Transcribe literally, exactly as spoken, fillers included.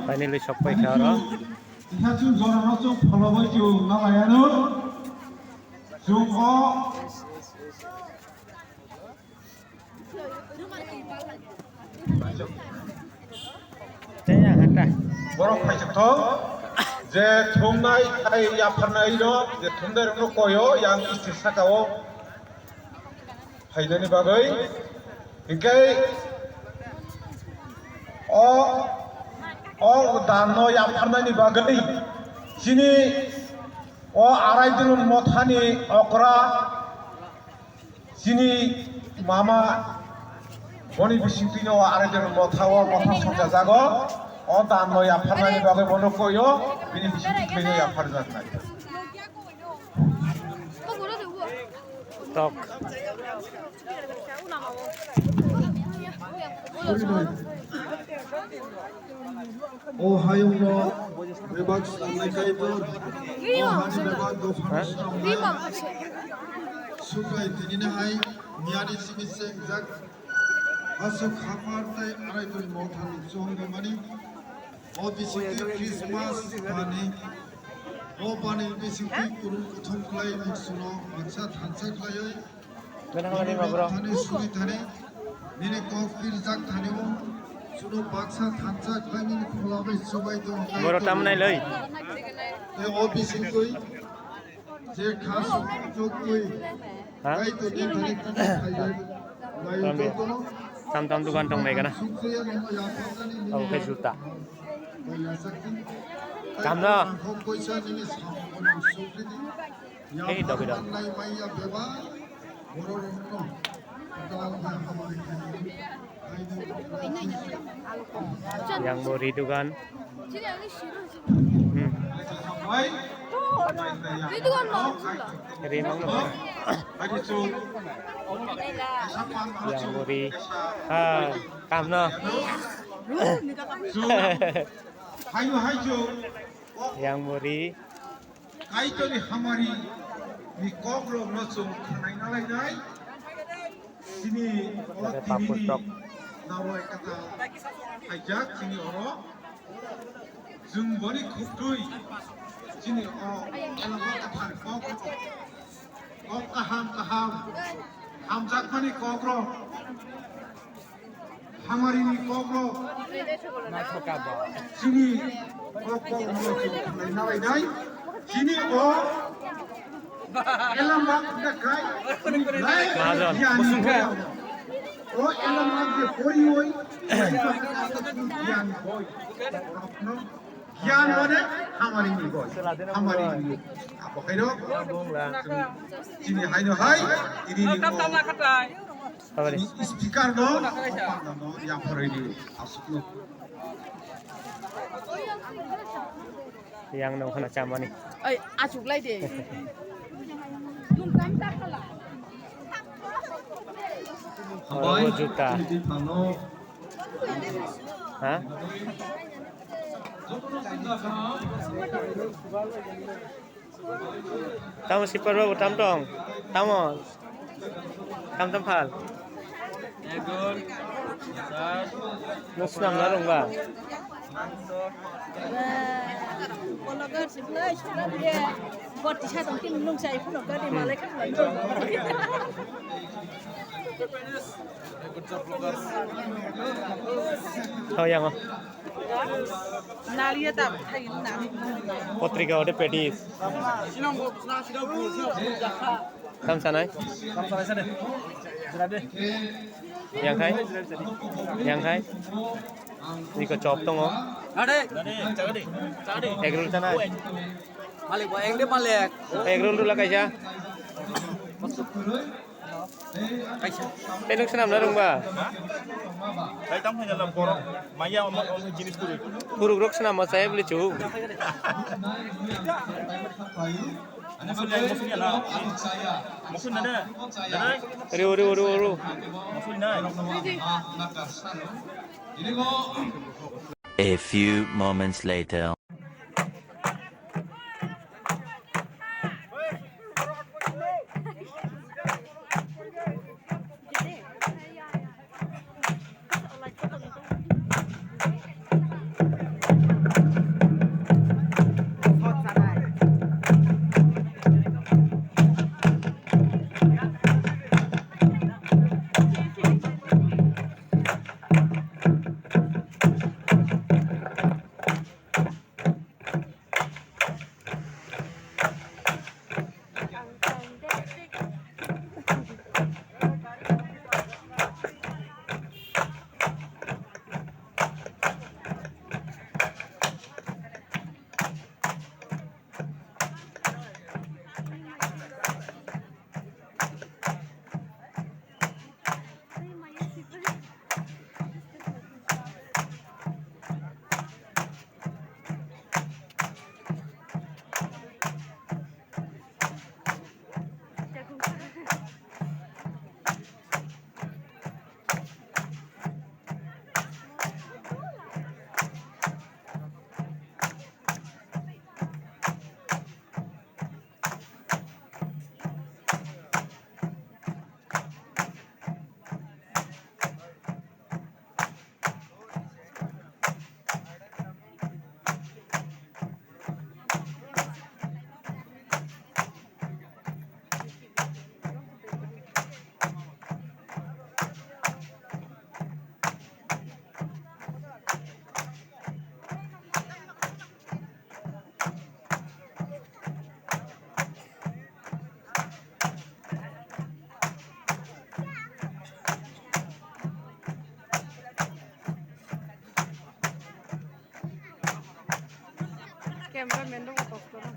Finally sok pai kha oro. Ita chwng jorano chwng pholobwi chwng nalaiano. Chwng o Tei ang hata. Borok phaijak thok je thumnai tei yapharnai rok je thumnai rok no koyo yang stage saka o phainani bagwi. Hinkhe o, o dan no yapharnani bagwi chini o Arai Dulon mothani okra chini mama boni bisingtwi no Arai Dulon motha o motha songcha jago. O dan no yapharnani bagwi bono koyo bini bisingtwi no yapharjaknai. Tok. O hayungno bebak swnamnai kaitor, o hani bebak dophano swnamnai. Sukai tinini hai miyani simi sengjak. Aswk haphar tei Arai Dulon mothani chongmani. O bisingtwi Christmas bani, o bani bisingtwi kurung kuthum khlai muksuno baksa thansa khlaiwi. Nini bebak thani suri thani, nini kok pirjak thani o, suno baksa thansa khlai nini khula bai chubai tong. Borok tamnai loi. Tei o bisingtwi je kha suk twi. Ha? Kaitor ni thani kok khaijak. Tam tam dukan tong nai kana. Abo khe juta. Kamno. Hei, dogi dog. Yang bo ri dugan. Hmm. Ri mang no. Yang bo ri. Ha, kamno. Yang bo ri. Kaitorni hamari ni kokrok no chwng khwnaina lainai. Chini o Tini ni narwai kata khaijak chini oro. Chwng boni khuktwi chini o elama kathar kokrok. Kok kaham kaham. Hamjakmani kokrok. Hamarini kokrok. Chini kokrok no chwng khwnaina lainai. Chini o elama kathar khai. Mahajon. O elama je porioi. Elama kathar khai giyan boi. Giyan mane hamari ni boi. Hamari ni. Abo khaino chini haino hai, ini ni tam tam na khatai. Speaker no, no, ya phorai ni asuk no. Yang no khana chamani. Ai, achuk lai de. Mung tam ta khala. Oro juta. Ha? Tamo sipar babu, tam tong? Tamo? Tam tam phal? Nwng swnam na rwngba? Oh, yang. Potrika ode pedis. Tam sanai? Yang khai? Yang khai? Niko chop tongo. Egg roll sanai? Malik, bo egg de malik. Egg roll rula kaisa. Tei nwng swnam na rwngba? Tei tamo khaina lam borok maya omo omo jinis kwrwi. Puruk rok swnam ma chaya bwle chu. Musunya, musunya na. Musunya na. Riu, riu, riu, riu. Musunya na. A few moments later. Cameraman rok kosto no.